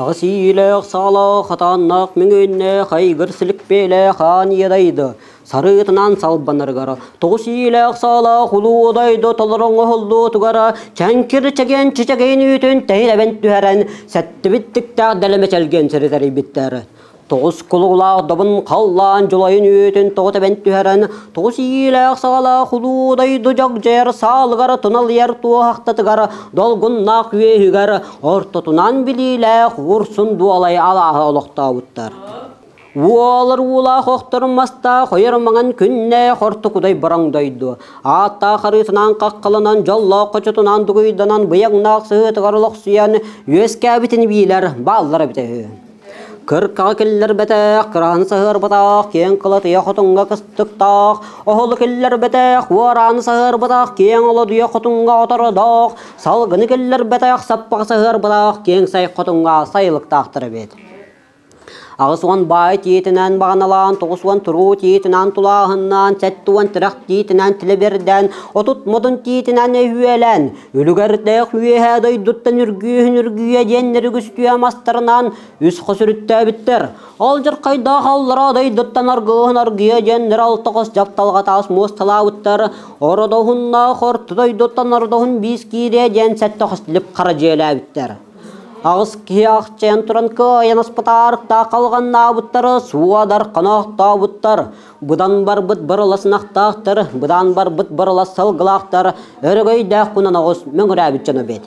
Аҕыс иилээх саалаах хатааннаах мөҥүөннээх айгыр силикпиэлээх аан иэдайды сарыытынан салбанарыгар тоҕус иилээх саалаах улуу дойду толору оҥоһуллуутугар чэҥкир чэгиэн чичэгин үүтүн тэһилэбэн түһэрэн сэттибит тиктээх дэлэмэ чэлгиэн сири тэрийбиттэр. Тоҕус кулуулаах добун халлаан дьулайын үүтүн тоҕо тэбэн түһэрэн, тоҕус иилээх саҕалаах улуу дойду дьагдьайар саалыгар туналыйар туоһахтатыгар долгуннаах үөһүгэр ортотунан билиилээх урсун дуолай алааһы олохтообуттар. Уолар уулаах охторун мастаах ойор маҥан күннээх орто кудай бороҥ дойду. Ааттаах арыытынан хаххаланан, дьоллоох хочотунан дугуйданан, быйаҥнаах сыһыатыгар олохсуйан, үөскээбитин биилэр бааллара эбитэ үһү. Кыркаҕа киллэрбэтэх, кыраһаны саһыарбатах, киэҥ кылатыйа хотуҥҥа кыстыктаах, оһолу киллэрбэтэх, уорааны саһыарбатах, киэҥ олодуйа хотуҥҥа отородоох, салгыны киллэрбэтэх, саппаҕа саһыарбатах, киэҥ сай хотуҥҥа сайылыктаахтар эбит. 80 баай тиитинэн баҕаналаан, 90 туруу тиитинэн тулааһыннаан, 70 тирэх тиитинэн тилэбирдээн, 30 модун тиитинэн өһүөлээн, Үлүгэрдээх үөһээ дойдуттан үргүүһүн үргүйэ диэннэр үгүстүө мастарынан үс хос үрүттээбиттэр. Алдьархайдаах аллараа дойдуттан аргыһын аргыйа диэннэр алта хос дьапталҕа таас муосталаабыттар. Ородоһуннаах орто дойдуттан ордоһун биис киириэ диэн сэттэ хос лип хара дьиэлээбиттэр. Аҕыс киһи ахчайан туран кыайан аспытаарыктаах халҕаннаабыттары суодар хоноохтообуттар. Быдан барбыт барылас ынахтаахтар, быдаан барбыт барылас сылгылаахтар, өрөгөйдөөх кунан оҕус мөҥүрээбит дьоно эбит.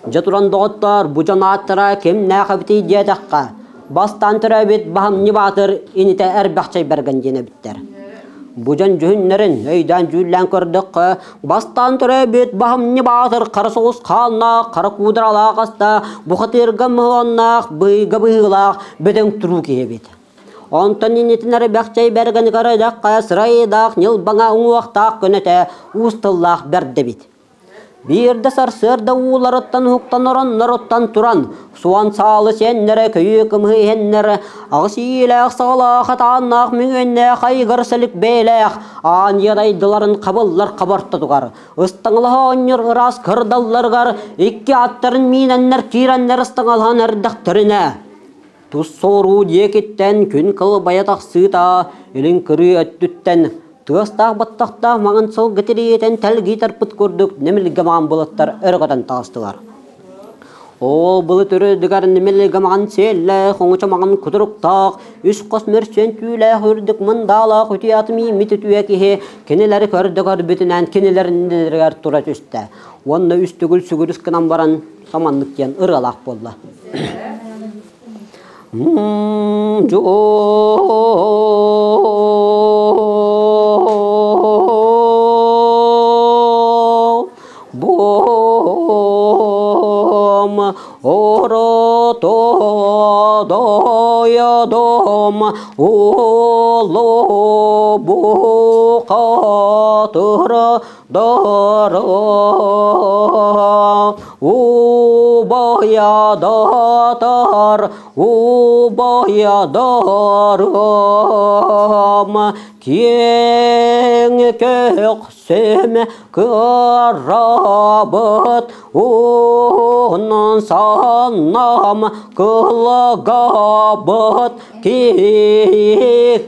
Дьэ туран доҕоттоор, бу дьон ааттара кимнээх эбитий диэтэххэ, бастаан төрөөбүт Баһымньы Баатыр инитэ Эрбэхчэй Бэргэн диэн эбиттэр. Бу дьон дьүһүннэрин өйдөөн-дьүүллээн көрдөххө, бастаан төрөөбүт Баһымньы Баатыр хара соҕус хааннаах, хара куударалаах аста, бухатыырга мыһыланнаах, быйга быһыылаах, бөдөҥ туруу киһи эбит. Онтон иннитин эрбэхчэй бэргэни көрөдөххө сырайдаах ньылбаҥа уҥуохтаах көнөтө уус тыллаах бэрт эбит. Биирдэ сарсыарда ууларыттан уһуктан оронноруттан туран, суон саалы сиэннэрэ, көйүү кымыһы иһэннэр, аҕыс иилээх саҕалаах атааннаах мүҥүөннээх айгыр сэлик бэйэлээх аан дайдыларын хабыллар хабортотугар, ыстаҥалаһа оонньуур ыраас кырдалларыгар икки аттарын миинэннэр киирэннэр ыстаҥалаһан эрдэхтэринэ, Тус соҕуруу диэкиттэн күн кылбайа тахсыыта, илин кырыы өттүттэн тыастаах баттахтаах маҥан сылгы тириитин тэлгии тарпыт курдук нэмилгэ маҥан былыттар өрө көтөн таҕыстылар. Ол былыт үрдүгэр нэмилгэ маҥан сиэллээх, оҥочо маҥан кутуруктаах, үс хос мөрсүөн түүлээх үрдүк мындаалаах үтүө аты мииммит үтүө киһи кинилэри көрдө көрбүтүнэн кинилэр тура түстэ. Уонна үс төгүл сүгүрүс гынан баран саманнык диэн ырыалаах буолла. Бом орото дойдом улуу бухатыр Убайадатар, убайадарым, киэҥ көхсүм кырабыт, уһун саннам кылгабыт,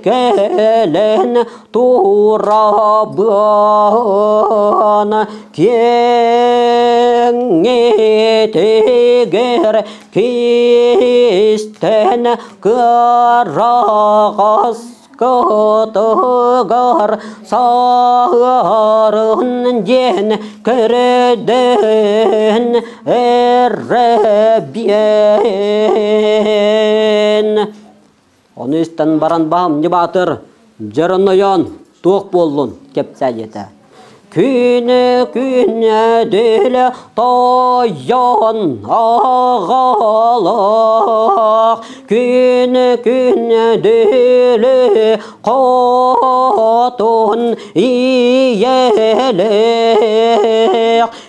кэлэн турабын киэҥ этигэр кистэн кыараҕас кытыгар саһарын диэн көрдөөн эрэбиэн. Ону истэн баран Баһымньы Баатыр дьоронойон туох буоллун кэпсээ диэтэ. Күнү күнү тойон аҕалаах, күнү күнү хотун ийэлээх,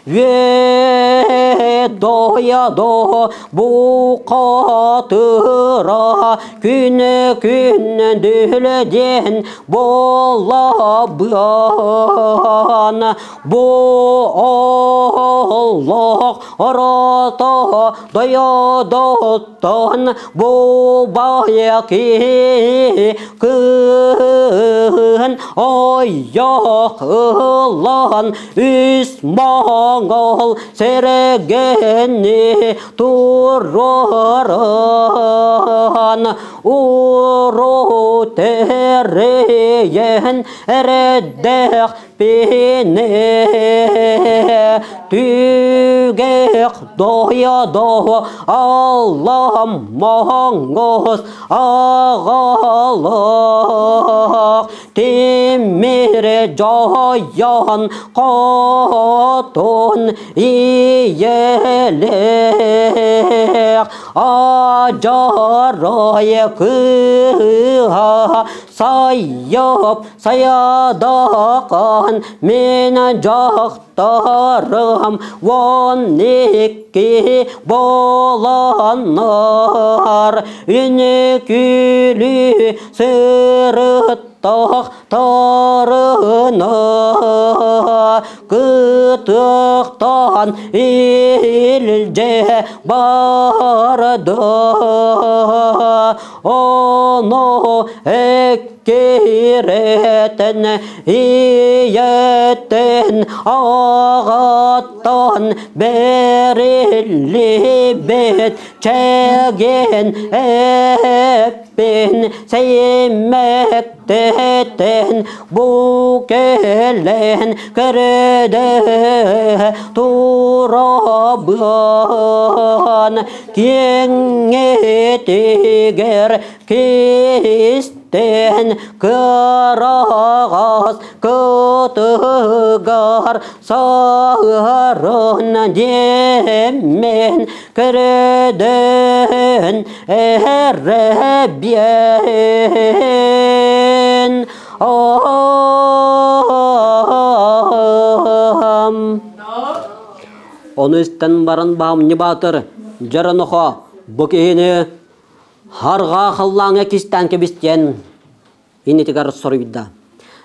үөт дойдо бухатыра күнү күндүлден болабын бу олох орото дойдоттон бу байки кыһын ойох ылан үс монгол сэргэни туроран уру тэрийэн эрэдэх пине түгэх дойдо Аллам моңгос аҕалах тимир жайан хотун ийэлээх ажарай кыыһа сайып сайадакан мин дьахтарым 12 боланнар үнүкүлүү сырыттахтарына кытыктан илдьэ барды ону эккирэтэн ийэттэн аҕаттан бэриллибит чэгиэн эппин сэйимэктэтэн бу кэлэн көрдө турабын киэҥҥитигэр кистэн кыараҕас кытыгар саһарын диэммин көрөдөн эрэбиэн Ону истэн баран Баамньы Баатыр дьаранохо бу киһини харҕаа халлааҥҥа кистээн кэбистиэн иннитигэр соруйда.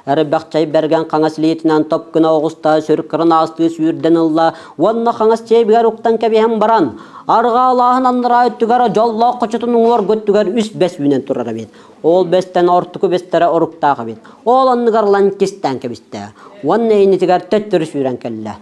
Эрбэхчэй бэргэн хаҥас илиитинэн топ гына оҕуста сүр кырынаастыы сүүрдэн ылла уонна хаҥас чиэбигэр уктан кэбиһэн баран, арҕаалааһын аннараа өттүгэр дьоллоох хочотун уҥуоргу өттүгэр үс бэс үүнэн турар эбит. Ол бэстэн ортоку бэстэрэ оруктаах эбит. Ол анныгар ылан кистээн кэбистэ. Уонна иннитигэр төттөрү сүүрэн кэллэ.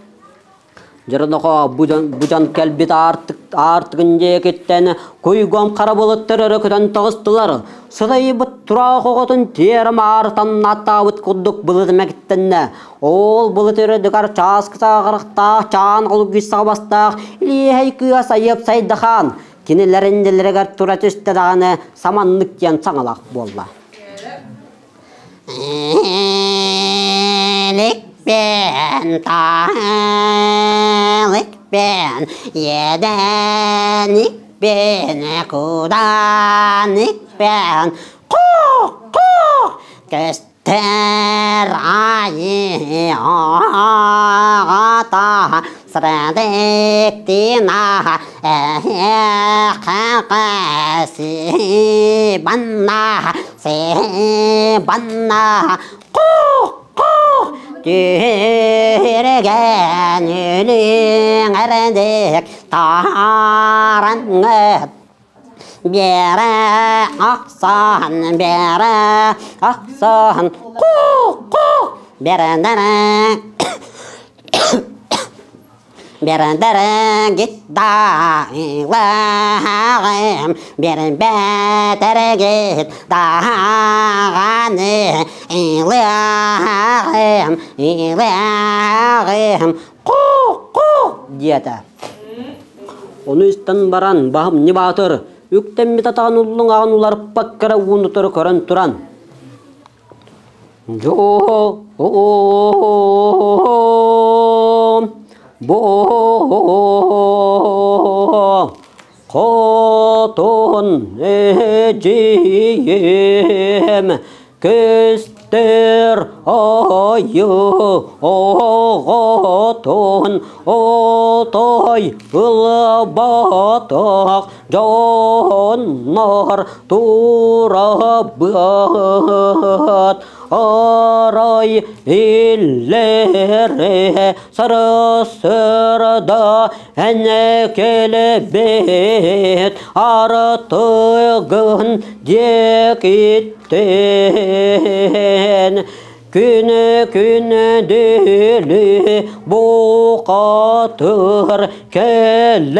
Дьоронохо бу дьон кэлбит аартыгын диэкиттэн куйгом хара былыттар өрө көтөн таҕыстылар. Сытайбыт тураах оҕотун тиэрэ маартан аттаабыт курдук былыт мэктэннэ. Ол былыт өрөдүгэр чааскы сааҕырахтаах чаан олугуй саҕабастаах илиэһэй кыа сайып сайдахаан кинилэр иннилэригэр тура түстэ даҕаны саманнык диэн саҥалаах буолла. Иликпин таалыкпын иэдэникпин куданикпин кук-кук көстөр айыы аҕата сырдыктина эһиэхэ Сибанна ку-ку түһүргэн үлүҥэрдик таараҥҥыт биэрэ ахсаан биэрэ ахсаан ку-ку биэрэнэрэ Берендерегит даҕылаҕым, беренбэтэрегит даҕаны илыаҕым, илыаҕым, ку-ку диэтэ. Ону истэн баран Баһымньы Баатыр үктэммит атаҕын уллуҥаҕын уларыппакка эрэ уун утары көрөн туран Дьон бу хотун эдьиийим көстөрүн Көстөр айы оҕотун отой ылбатах дьоннор турабыт арай иллэрэ сарысырда энекелебит арытыгын диэкиттэн күнү-күндүлү бухатыр кэлэн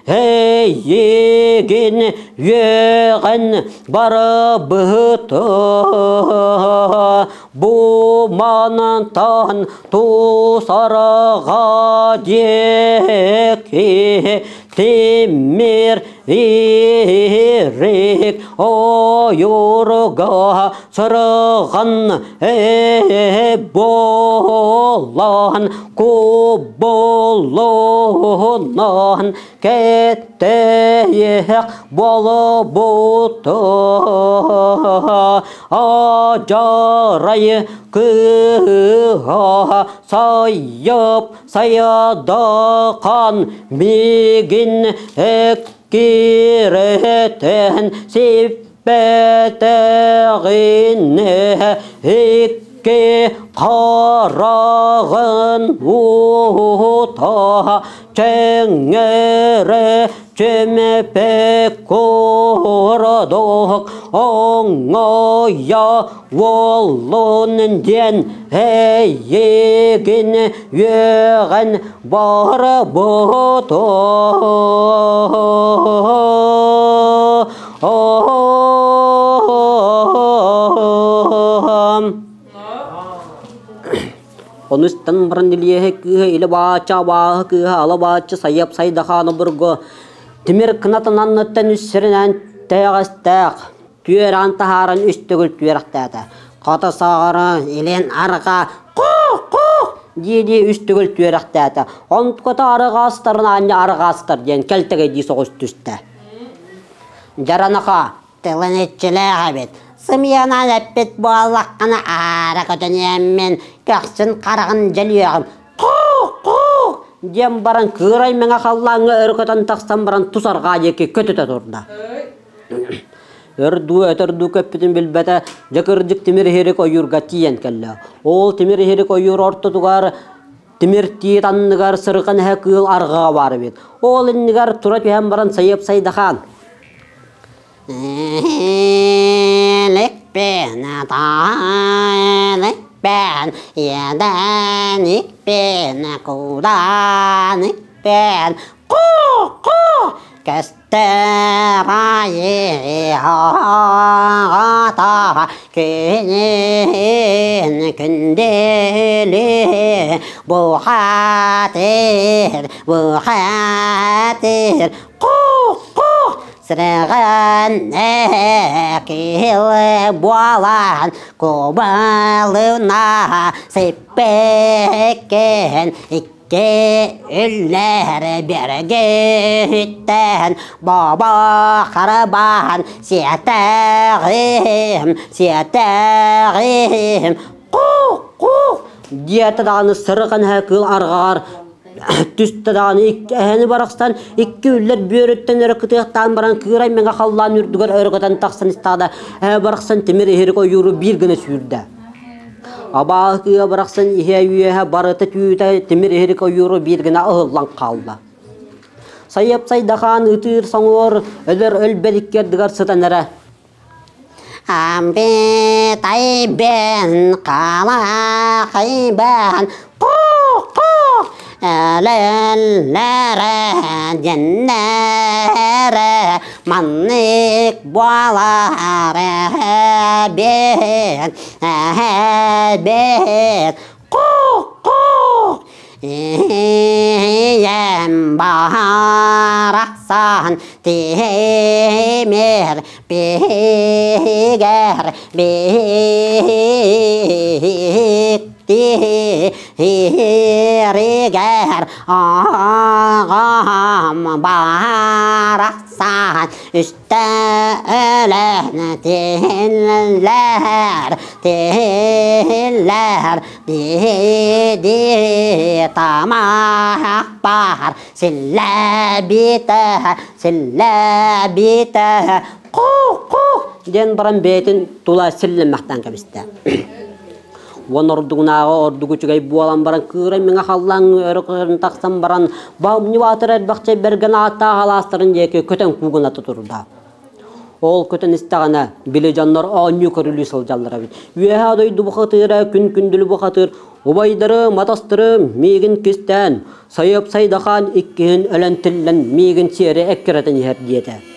эйигин үөҕэн барыбыта бу манантан тусараҕа диэки тимир ирик ойуурга сырыган буолан кубулунан кэттэйэх буолбута адьарай кыыһа сайып сайадахан мигин эккирэтэн сиппэтэҕинэ икки хараҕын уута чэҥэрэ чүмэпэ курдук оҥойо уоллун диэн эйигин үөҕэн барбыта. Ону истэн баран Илиэһэ кыыһа илэ баачча абааһы кыыһа ала бааччы сайап сайдахааны бургу тимир кынатын анныттан үс сиринэн тэйэҕэстээх түөрэҕин таһааран үс төгүл түөрэхтээтэ. Хата саҕара илин арҕаа кук-кук дии-дии үс төгүл түөрэхтээтэ. Онтуката арҕаастарын аанньа арҕаастар диэн кэлтэгэйдии соҕус түстэ. Дьаранаха Тылын иччилээх эбит. Сымыйанан эппит буоллаххына аара көтүнүөммүн, көхсүн хараҕын дьөлүөҕүм. Кук-кук диэн баран кыырай мэҥэ халлааҥҥа өрө көтөн тахсан баран тус арҕаа диэки көтүтэ турда. Өр дуу, өтөр дуу көппүтүн билбэтэ, дьэ кырдьык тимир иһирик ойуурга тиийэн кэллэ. Ол тимир иһирик ойуур ортотугар тимир тиит анныгар сырҕан эһэ кыыл арҕаҕа баар эбит. Ол иннигэр тура түһэн баран сайып сайдахан. Лекпен, лекпен, иэдэникпен, куданикпен, ку-ку, кэстэр айы күнүн күндүлү бухатыр, бухатыр, ку-ку, сырыгын киһил буолан кубалына сиппеккен икки үллэр бергиттен баба харабаан сиэтэҕим сиэтэҕим Кук-кук диэтэ даҕаны сырыган эһэ кыыл арҕаҕар түстэ даҕаны икки эһэни барахсан икки үллэр бүөрүттэн өрө кытыахтаан баран кыырай мэҥэ халлаан үрдүгэр өрө көтөн тахсан истэҕинэ эһэ барахсан тимир иһирик ойууру биир гына сүүрдэ. Абааһы кыыһа барахсан иһэ-үөһэ барыта түүтэ тимир иһирик ойууру биир гына ыһыллан хаалла. Сайып сайдахаан ытыыр соҥуор өлөр өлбөт икки ардыгар сытан эрэ Амбитайбен қалахайбан қу-қу өлөллөрө дьэннэрэ маннык буолар эбит эбит ку-ку Ийэм барахсан тимир бигэр бииктииригэр аҕам барахсан Үстэ өлөн тиһиллэр, тиһиллэр, дии-дии тамах баар, силлэбитэ, силлэбитэ, Ку-ку диэн баран бэйэтин тула силлэммэхтээн кэбистэ. Уон ордугунааҕы ордук үчүгэй буолан баран кыыра миҥэ халлааҥҥа өрө көтөн тахсан баран Баумньу-Баатыр элбэхчэ бэргэн ааттаах алаастарын диэки көтөн куугуната турда. Ол көтөн истэҕинэ, били дьоннор оонньуу көрүлүү сылдьаллар эбит. Үөһээ дойду бухатыыра күн күндүлү бухатыыр убайдары, матастары миигин кистээн, Сайып Сайдахаан иккиһин өлөн тиллэн миигин сиэри эккирэтэн иһэр диэтэ.